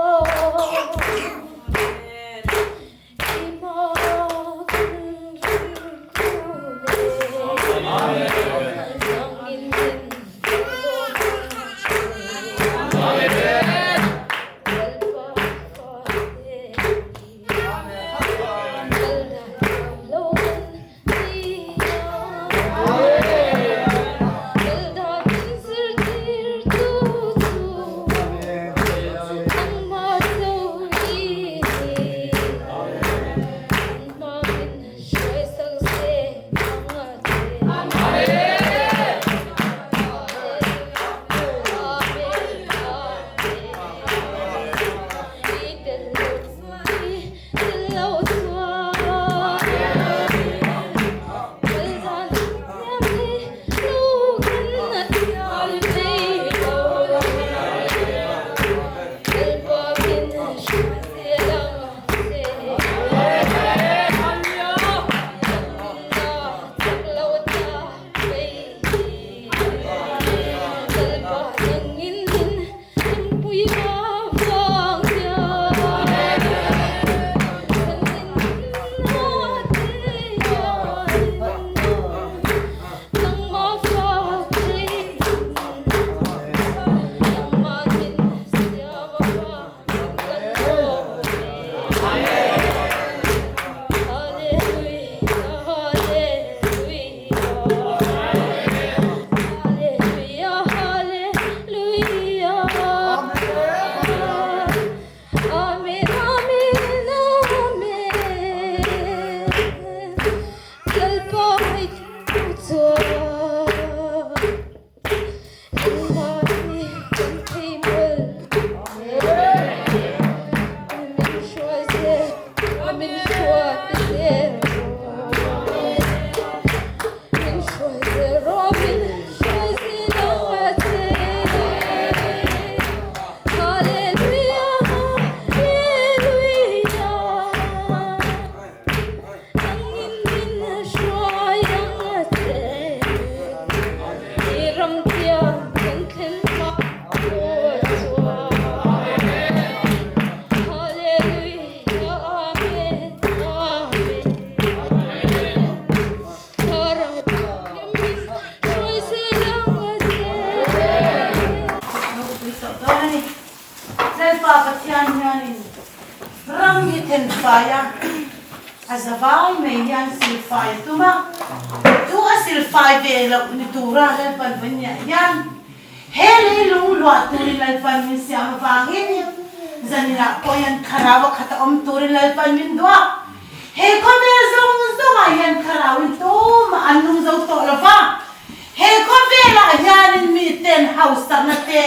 Lalpa Pathian hianin ram hi thenfai a, a zavai mai hian silfai a tum a, chu a silfai ve loh ni tura Lalpan vawinia hian he leilung luah turin Lalpan min siam avangin zaninah pawh hian thlarau a khat a awm turin Lalpan min duh a, he khawvel zawng zawngah hian thlarauin tumah an nung zo tawh lo va, he khawvelah hianin miten hausakna te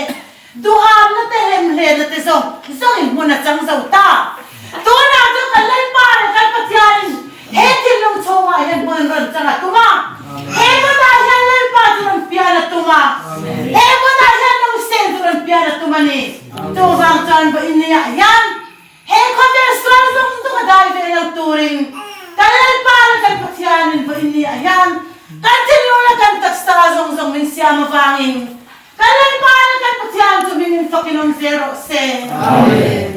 Duhamna te hlemhlehna te zawng zawngin hmun a chang zo ta. Tunah chuan kan Lalpa leh kan Pathianin he thinlung chhungah hian hmun an rawn chang a tum a. He hmunah hian Lalpa chu rawn pian a tum a. He hmunah hian Lungsel chu rawn pian a tum a ni. Chuvang chuan vawiinniah hian he khawvel sual zawng zawng a dai ve lo turin kan Lalpa leh kan Pathianin vawiinniah hian kan thinlung leh kan taksa zawng zawng min siam avangin Kan Lalpa le kan Pathian chu hmingin fakin awm zel rawh se. Amen.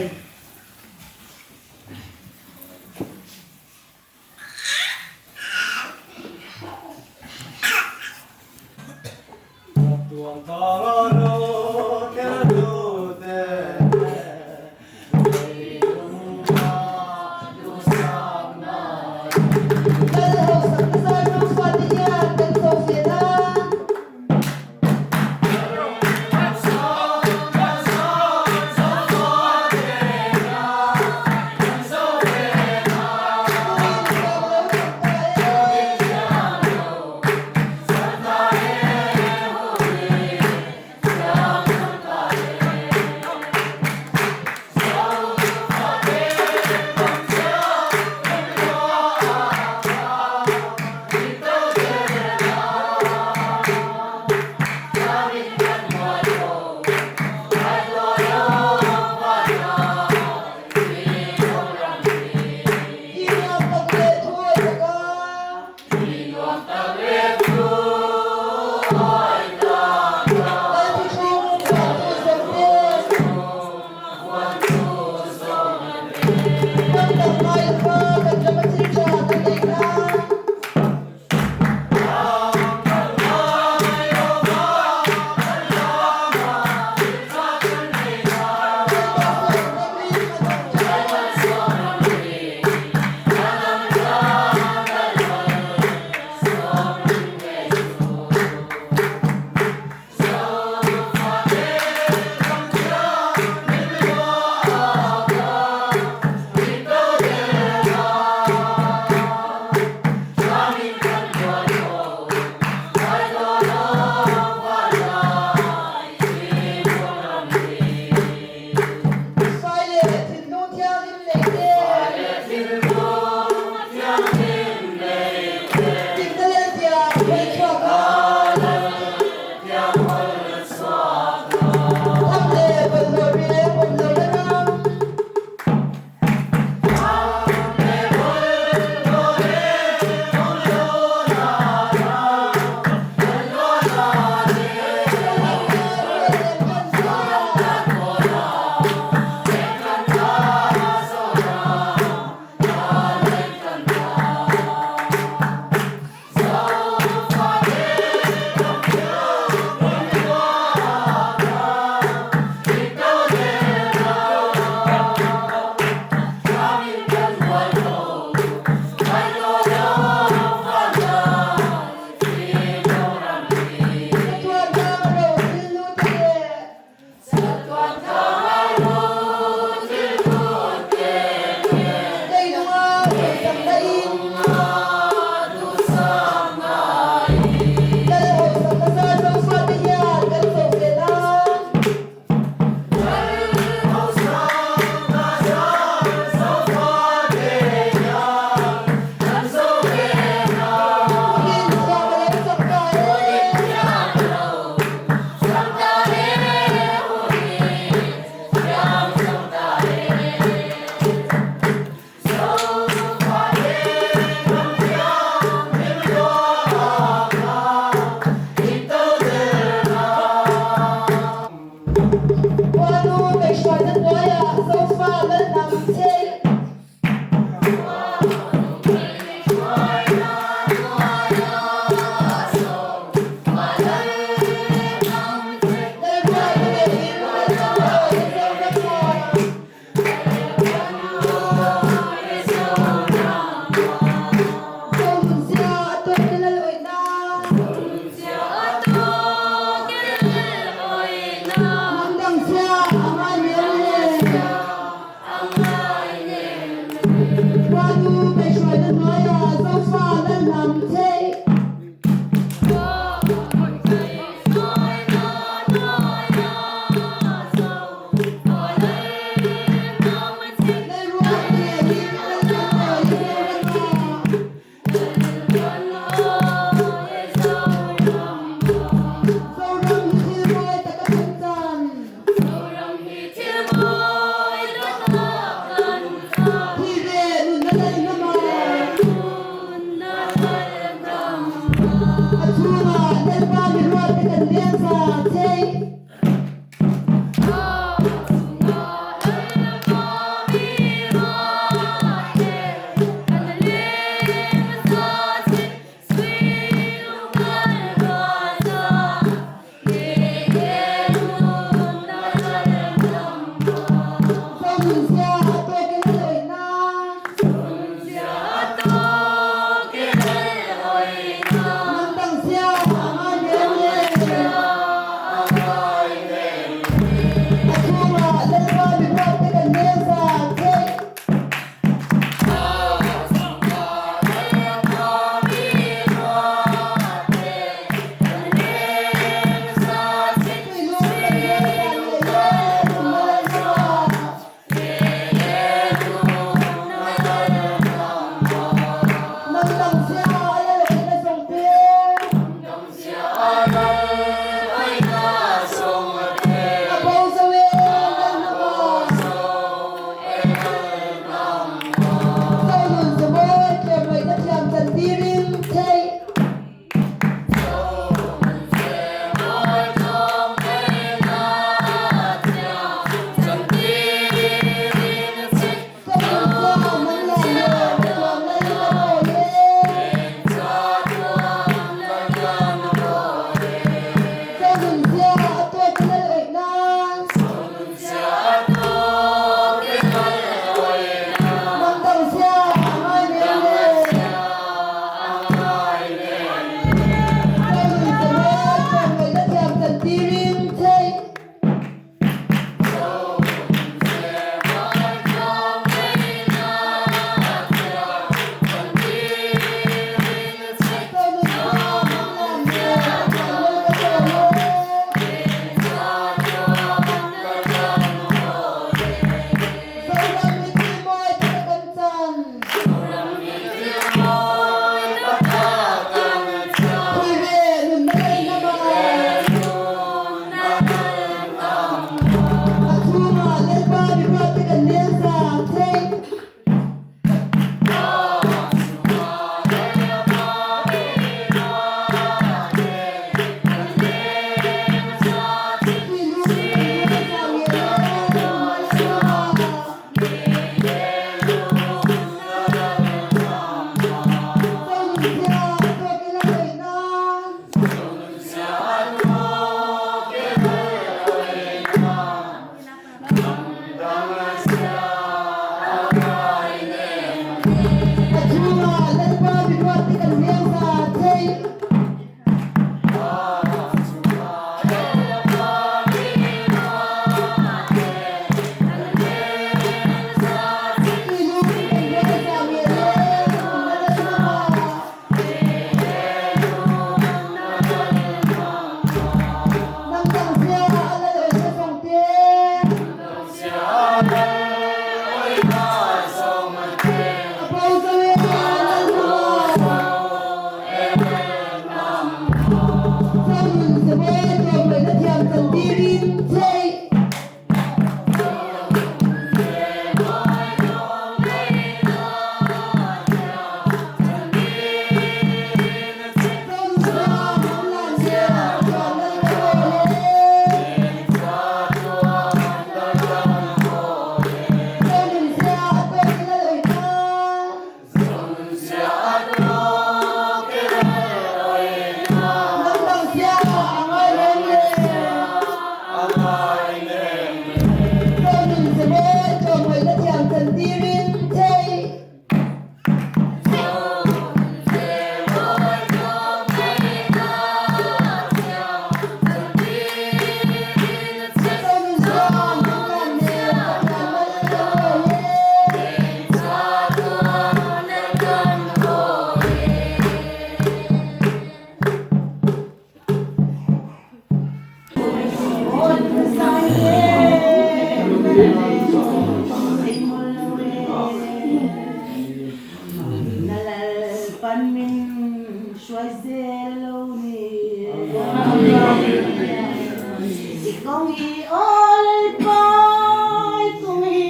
Aw Lalpai kawng hi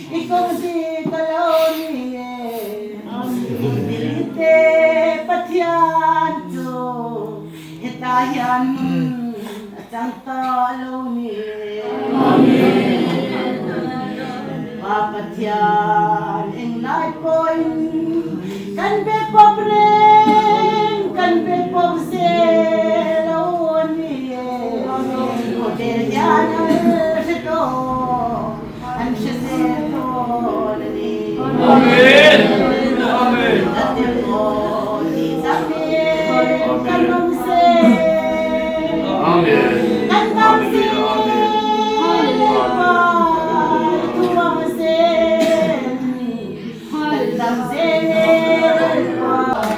i kawng dik a lo ni e. Delete Pathian chu hetah hian hmun a chang ta lo ni e. Pa Pathian englai pawhin kan be pawp reng, kan be pawp zel lo a ni e. Khawvel hian an hre tawh, an hre zel dawn a ni. A tel aw tih damin kan awm zel, kan dam zel Lalpai thuang zel ni, kan dam zel e Lalpai.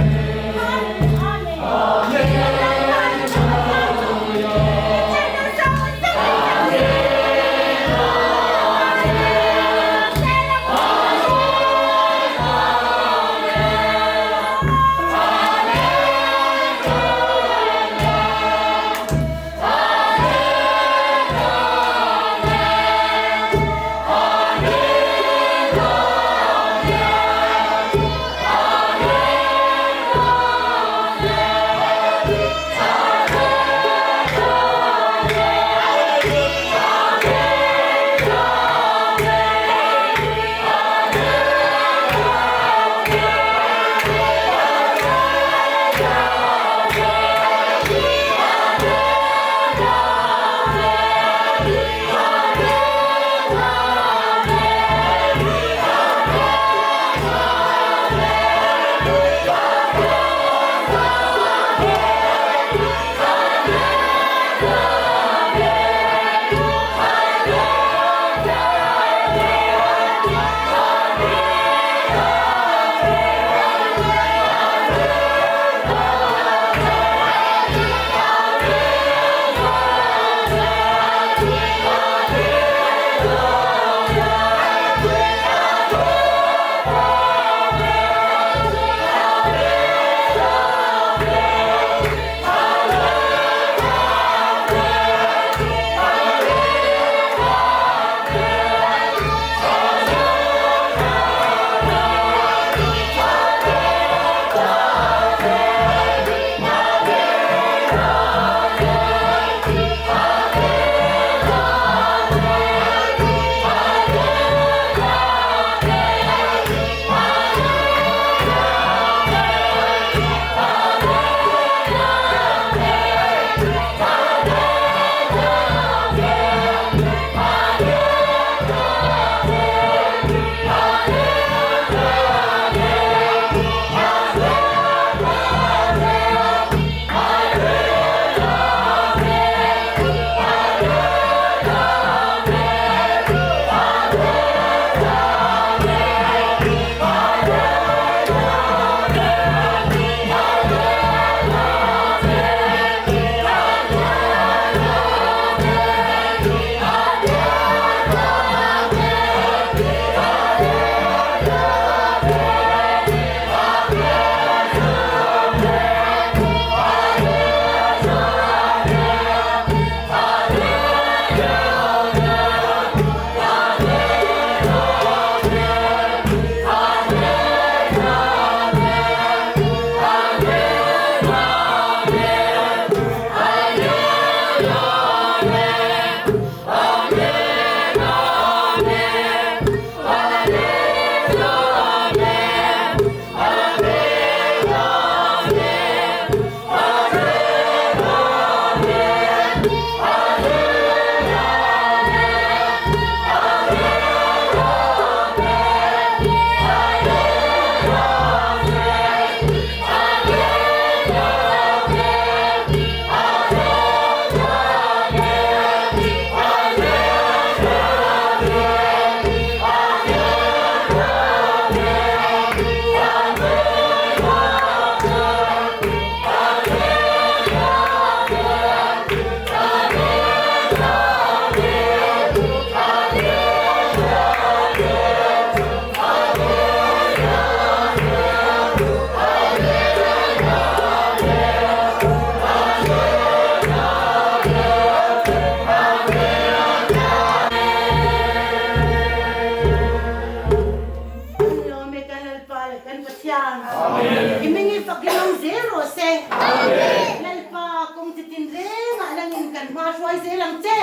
Lalpa kawng chi tin rengah langin kan hma hruai zel ang che.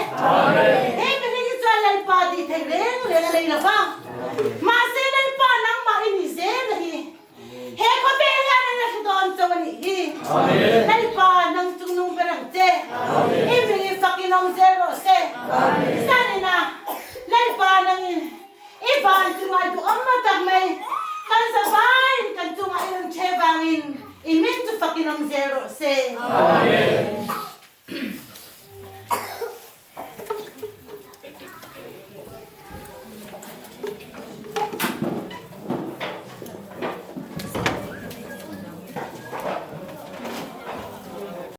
He mihring hi chuan Lalpa tih theih reng reng a nei lo va. Mahse Lalpa nangmah i nih zel a hi. He khawvel hian an la hre dawn cho a nih hi. Lalpa nang chung nung ber ang che. I hming i fakin awm zel rawh se. Zanina Lalpa nangin I van chungah duhawm a tak mai. Kan zavaiin kan chungah i rawn che vangin i min chu fakin awm zel rawh se.